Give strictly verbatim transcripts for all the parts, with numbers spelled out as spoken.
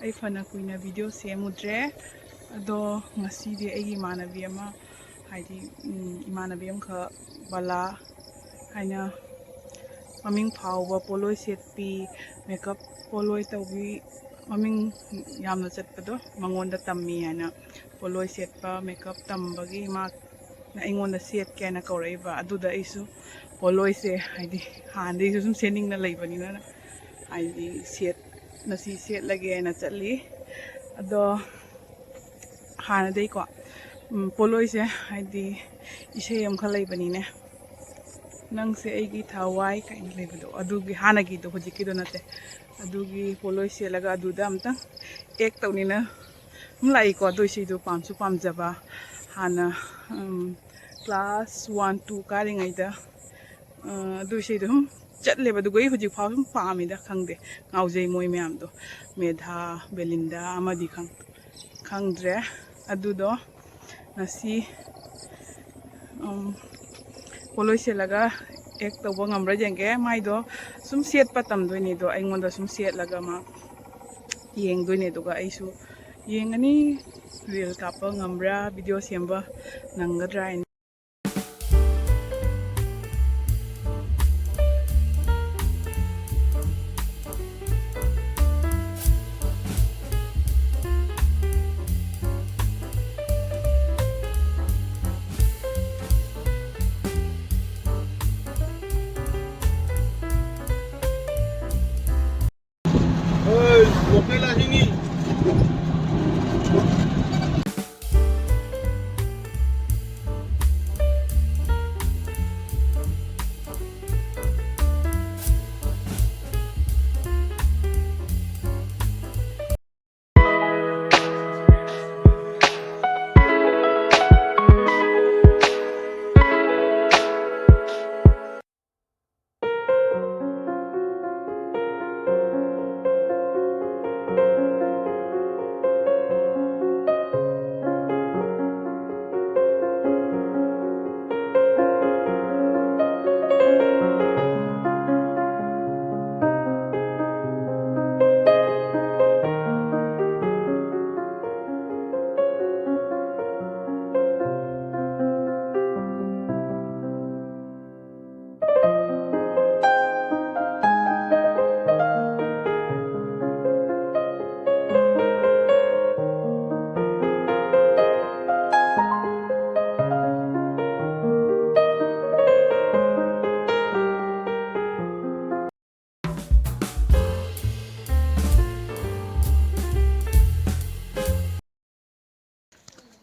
ꯑꯩ ꯐꯅ ꯀꯨꯏꯅ ꯚꯤꯗꯤꯑꯣ ꯁꯦꯝꯃꯨꯗ꯭ꯔꯦ, ꯑꯗꯣ ꯉꯁꯤꯗꯤ ꯑꯩꯒꯤ ꯏꯃꯥꯟꯅꯕꯤ ꯑꯃ, ꯍꯥꯏꯗꯤ, ꯎꯝ, ꯏꯃꯥꯟꯅꯕꯤ ꯑꯃꯈꯛ, ꯕꯂꯥ ꯍꯥꯏꯅ ꯃꯃꯤꯡ ꯐꯥꯎꯕ ꯄꯣꯠꯂꯣꯏ ꯁꯦꯠꯄꯤ, ꯃꯦꯀꯞ ꯄꯣꯠꯂꯣꯏ ꯇꯧꯕꯤ, ꯃꯃꯤꯡ ꯌꯥꯝꯅ ꯆꯠꯄꯗꯣ, ꯃꯉꯣꯟꯗ ꯇꯝꯃꯤ ꯍꯥꯏꯅ ꯄꯣꯠꯂꯣꯏ ꯁꯦꯠꯄ, ꯃꯦꯀꯞ ꯇꯝꯕꯒꯤ ꯃꯥꯅ ꯑꯩꯉꯣꯟꯗ ꯁꯦꯠꯀꯦ ꯍꯥꯏꯅ ꯀꯧꯔꯛꯏꯕ꯫ ꯑꯗꯨꯗ ꯑꯩꯁꯨ ꯄꯣꯠꯂꯣꯏꯁꯦ, ꯍꯥꯏꯗꯤ, ꯍꯥꯟꯅꯗꯒꯤꯁꯨ ꯁꯨꯝ ꯁꯦꯠꯅꯤꯡꯅ ꯂꯩꯕꯅꯤꯅ, ꯍꯥꯏꯗꯤ, ꯁꯦꯠ-, ꯉꯁꯤ ꯁꯦꯠꯂꯒꯦꯅ ꯆꯠꯂꯤ꯫ ꯑꯗꯣ ꯍꯥꯟꯅꯗꯩꯀꯣ, ꯎꯝ, ꯄꯣꯠꯂꯣꯏꯁꯦ, ꯍꯥꯏꯗꯤ, ꯏꯁꯩ ꯑꯃꯈꯛ ꯂꯩꯕꯅꯤꯅꯦ, "ꯅꯪꯁꯦ ꯑꯩꯒꯤ ꯊꯋꯥꯏ" ꯀꯥꯏꯅ ꯂꯩꯕꯗꯣ, ꯑꯗꯨꯒꯤ, ꯍꯥꯟꯅꯒꯤꯗꯣ, ꯍꯧꯖꯤꯛꯀꯤꯗꯣ ꯅꯠꯇꯦ, ꯑꯗꯨꯒꯤ ꯄꯣꯠꯂꯣꯏ ꯁꯦꯠꯂꯒ ꯑꯗꯨꯗ ꯑꯝꯇꯪ ꯑꯦꯛ ꯇꯧꯅꯤꯅ ꯑꯗꯨꯝ ꯂꯥꯛꯏꯀꯣ꯫ ꯑꯗꯨ ꯏꯁꯩꯗꯣ ꯄꯥꯝꯁꯨ ꯄꯥꯝꯖꯕ, ꯍꯥꯟꯅ, ꯎꯝ, ꯀ꯭ꯂꯥꯁ ꯋꯥꯟ, ꯇꯨ ꯀꯥꯔꯤꯉꯩꯗ, ꯑ, ꯑꯗꯨ ꯏꯁꯩꯗꯣ ꯁꯨꯝ ꯆꯠꯂꯦꯕ꯫ ꯑꯗꯨꯒ ꯑꯩ ꯍꯧꯖꯤꯛ ꯐꯥꯎ ꯁꯨꯝ ꯄꯥꯝꯃꯤꯗ, ꯈꯪꯗꯦ, ꯉꯥꯎꯖꯩ ꯃꯣꯏ ꯃꯌꯥꯝꯗꯣ, ꯃꯦꯙꯥ, ꯕꯦꯂꯤꯟꯗꯥ ꯑꯃꯗꯤ ꯈꯪ-, ꯈꯪꯗ꯭ꯔꯦ꯫ ꯑꯗꯨꯗꯣ ꯉꯁꯤ, ꯎꯝ, ꯄꯣꯠꯂꯣꯏ ꯁꯦꯠꯂꯒ ꯑꯦꯛ ꯇꯧꯕ ꯉꯝꯕ꯭ꯔꯥ ꯌꯦꯡꯒꯦ꯫ ꯃꯥꯏꯗꯣ ꯁꯨꯝ ꯁꯦꯠꯄ ꯇꯝꯗꯣꯏꯅꯦ, ꯑꯗꯣ ꯑꯩꯉꯣꯟꯗ ꯁꯨꯝ ꯁꯦꯠꯂꯒ ꯃꯥ ꯌꯦꯡꯗꯣꯏꯅꯦ, ꯑꯗꯨꯒ ꯑꯩꯁꯨ ꯌꯦꯡꯉꯅꯤ, ꯔꯤꯜ ꯀꯥꯞꯄ ꯉꯝꯕ꯭ꯔꯥ, ꯚꯤꯗꯤꯑꯣ ꯁꯦꯝꯕ ꯅꯪꯒꯗ꯭ꯔꯥ ꯍꯥꯏꯅ꯫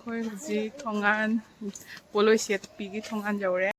ꯑꯩꯈꯣꯏ ꯍꯧꯖꯤꯛ ꯊꯣꯡꯒꯥꯟ, ꯄꯣꯠꯂꯣꯏ ꯁꯦꯠꯄꯤꯒꯤ ꯊꯣꯡꯒꯥꯟ ꯌꯧꯔꯦ꯫